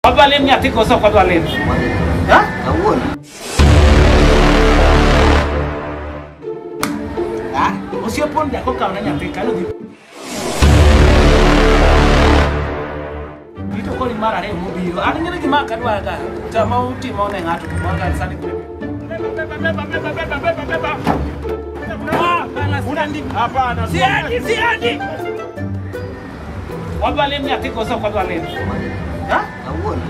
Wadwa lim nyathi koso ok wadwa lim? Ha? Kawuono. Ha? Osiep wuon jako okawo ne nyathi kanyo dhi. Rito koni mar ariyo mobiro. An ing'e ni gima ok adwar ga. Sama utimo ne ng'ato gimoro ka sani kure. Hapana. Siendi, siendi. Wadwa lim nyathi koso ok wadwa lim? Ha? Kawuono.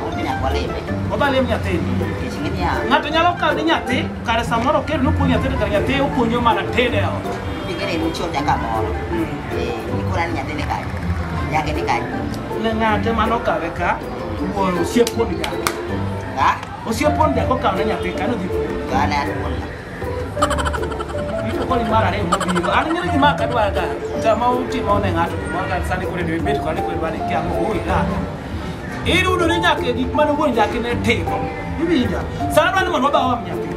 Onge nyaka walime. Wadwa lim nyathi. Nikech ing'e niya, Ng'ato nyalo kawo ni nyathi kare samoro okel nopuonj nyathi to kare nyathi opuonjo mana tedo e ot. ing'e ni in chuol nyaka moro. Eh, ikona ni nyathi ni kanyo. Nyake ni kanyo. Ne ng'ate manokawe ka wuoro osiep wuon jako. Ha? Osiep wuon jako okawo ne nyathi kanyo dhi puonjo. To an an wuon ka. Rito koni mar ariyo mobiro. An ing'e ni gima ok adwar ga. Sama utimo ne ng'ato gimoro ka sani koro ibet kode koro idwa ni kia ang'o oi laka. Iyudo ni nyaka e gik mane wuon nyaki ne timo. Iwinjo? Sani adwa ni mondo wabawa nyathi.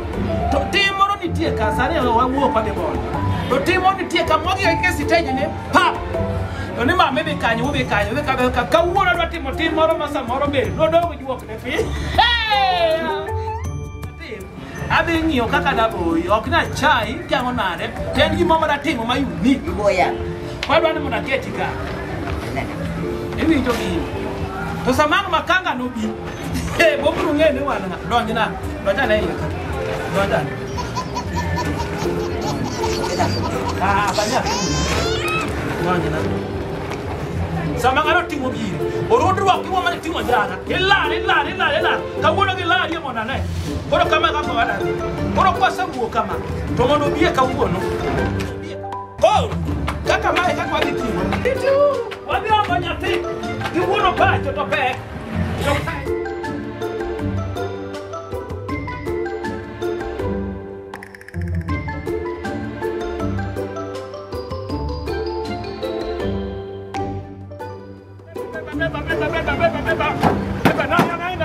To tim moro nitie ka sani wawuok wadhi bondo. To tim moro nitie ka modhi e stage ni pap. To ni mama idhi kanyo, udhi kanyo, udhi kanyo. Kawuono adwa timo tim moro ma samoro be nodong juok ne piny. Hey! Tim. Adhi ng'iyo kaka daboyi, ok na chai, kiang'o nade, to en gimoro ma datimo ma unique. Iboya. Wadwa ni mondo aketi ka. Ineno. Iwinjo gini. To sama ang' makanga nobi, bobiro ng'eyo ni wan ng'a. Donjna, donjane iye ka. Donjane. Ah, banya. Donjna. Sama ng'ano ting'o gini, orundruok gi mane ting'o njaga. Ilar, ilar, ilar, ilar. Kawuono gilarie mondo ane. Koro kama kaka wadhi. Koro kwasewuok kama, to mondo obi e kawuono. Koro, kaka mae kaka wadhi timo. Wadhi omo nyathi. Gi wuono pacho to pek. To pek.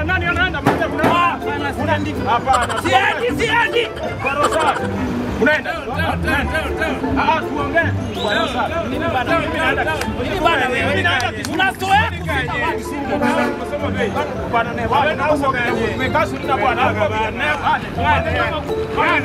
Nani anaenda? Hapana. Siendi, siendi. Unaenda? Ah, tuongee tu. Mimi bana, mimi naenda. Nini bana wewe? Unazoea kufika wapi? Bwana ne bwana na uongee. Umekaa suri na bwana. Bwana.